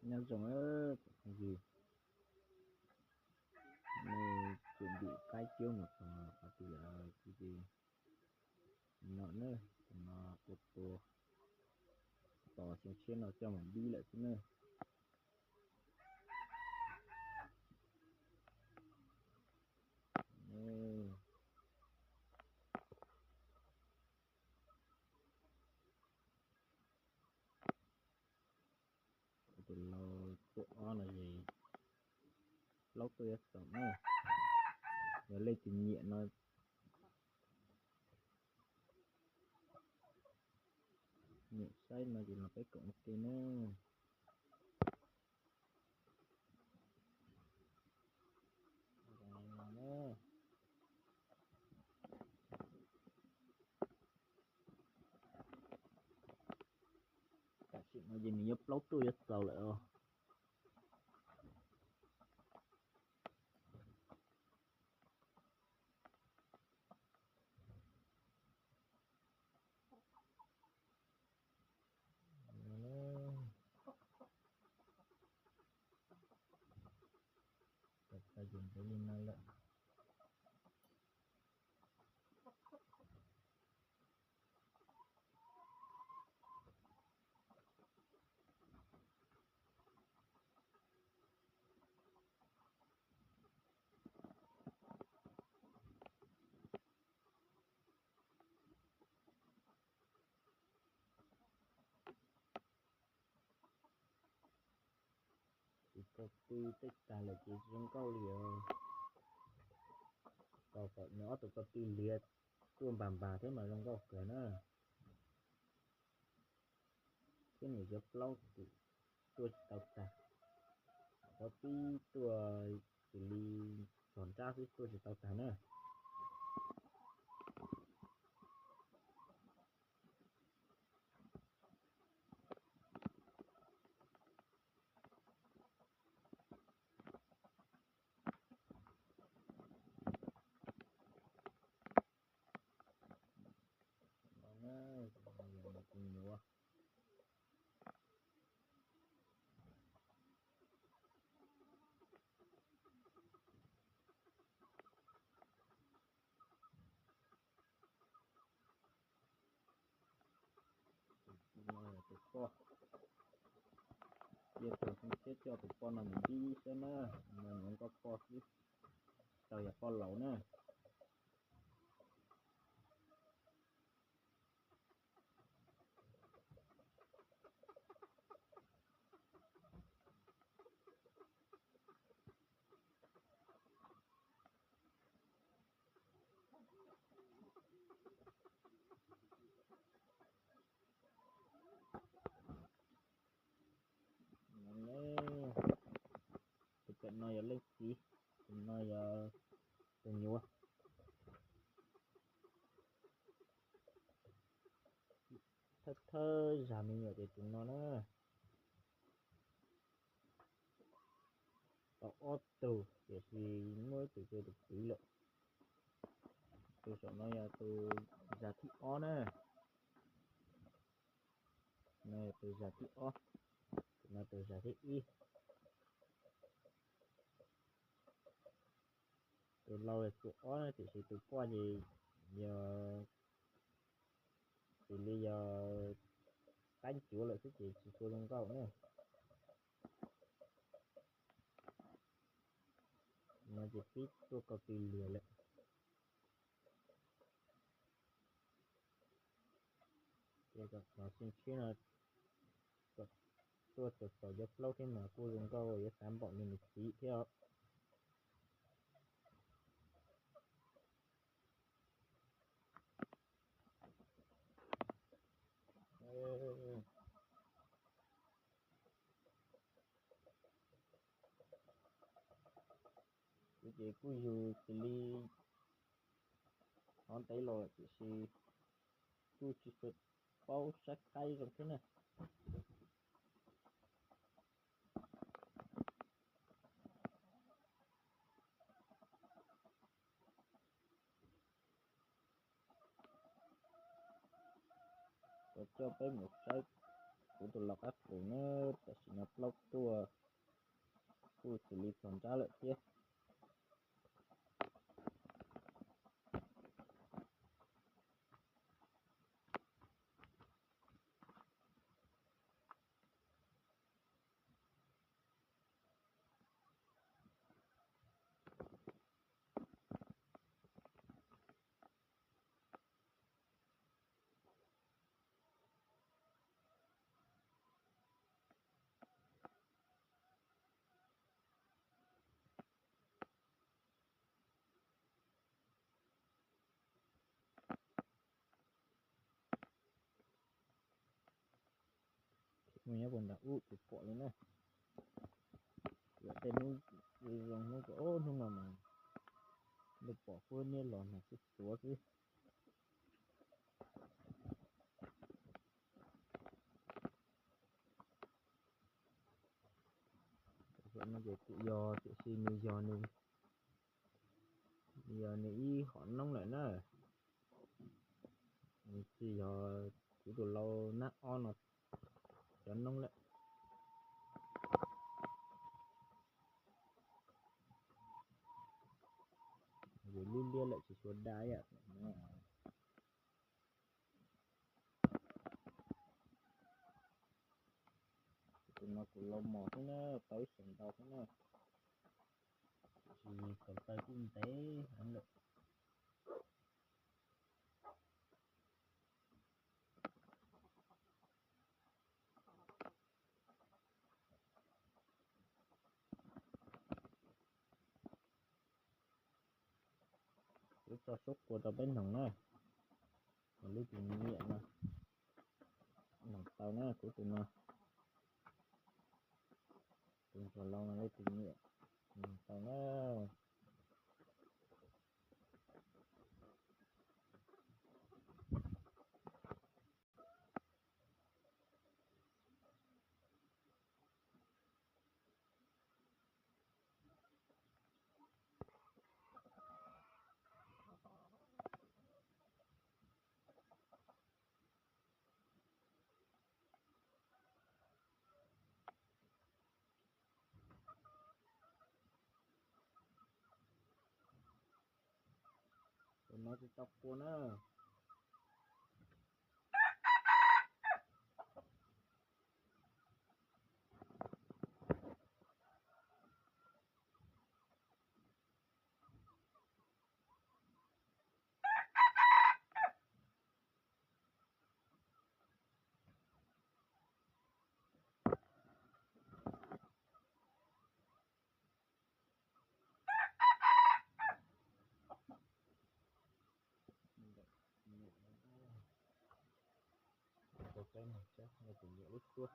Nyob zoo, phooj ywg, nej tsuam ntim qaib cuab mus txog qhov twg lawm? Kuv ces no na, tus no tua tua, tos xyoo tshiab no coj mus npib lawm xwb na. Tus laus tuaj ob no ces plaub tuaj yuav txaus na. Yog leej twg nyiam no, nyiam saib no ces los peb koom ua ke na. Tam sim no ces nws yuav plaub tuaj yuav txaus lawm os. Tau ces ntxuav li no lawm. Tsis tau tw tej tag lawm ces zoo nkauj li os. Tos kom nws ob tug ko tw liav tuaj npas npas thiab mas zoo nkauj kawg na. Thiab nws yuav plaub tus tuaj tsis tau tag, tau tib tuaj xws li txog nrab xwb tuaj tsis tau tag na. Tus nyuam. Tus no yog tus poj. Cia tus xyoo tshiab coj tus poj no mus npib saib na. No nyuam nkauj poj xwb, tsis yog poj laus na. Tus pem no yog leej txiv, tus no yog tus nyuam. Thawj thawj zag me nyuam ces tus no na. Tau ob tug tiam sis muab ib tug cia tus kwv lawm. Tus saum no yog tus zag thib ob na. No yog tus zag thib ob, tus no tus zag thib ib. Tus laus tus ob na, tiam sis tus poj ces yog xws li yog qaib ncuav lawm xwb ces tsis tshua zoo nkauj na. No ces pib tuaj ko tw liag lawm. Ces kom xyoo tshiab no tuaj txaus txaus cov plaub thiab mas kuj zoo nkauj, yuav xav npaum li nws txiv thiab os. Kuv ces kuj yug xws li hov ntev los tiam sis kuj tsis tshua paub saib qaib zoo thiab na. Kuv coj peb mus saib kuv tus Los qab qus na, tam sim no plaub tuaj, kuj xws li txog nrab lawm thiab. Mus nyob puag nram ub tsis pom li na. Yog tej hnub zoo hnub, hnub no mas ntuj pom kuj niaj los nag xuav xuav xwb. Tam sim no ces kuj yog, tiam sis nws yog nws, yog nws ib hom noob lawm na. Nws tsis yog kuv tus lau nab ob no cov noob lawm. Yus liab liab lawm tsis xyuas dab yam. Tus no kuv lau mos xwb na, tau ib xeem ntau xwb na. Tsis tau taw kuj ntev heev lawm. Kuv tso suab kua rau peb noog na. Kuv lub tus nyiam no, noog tau na kuv tus no. Tus ntsuag laus no lub tus nyiam, noog tau na. Tus no tsis tau kua na. Tus nyiam lub tuab.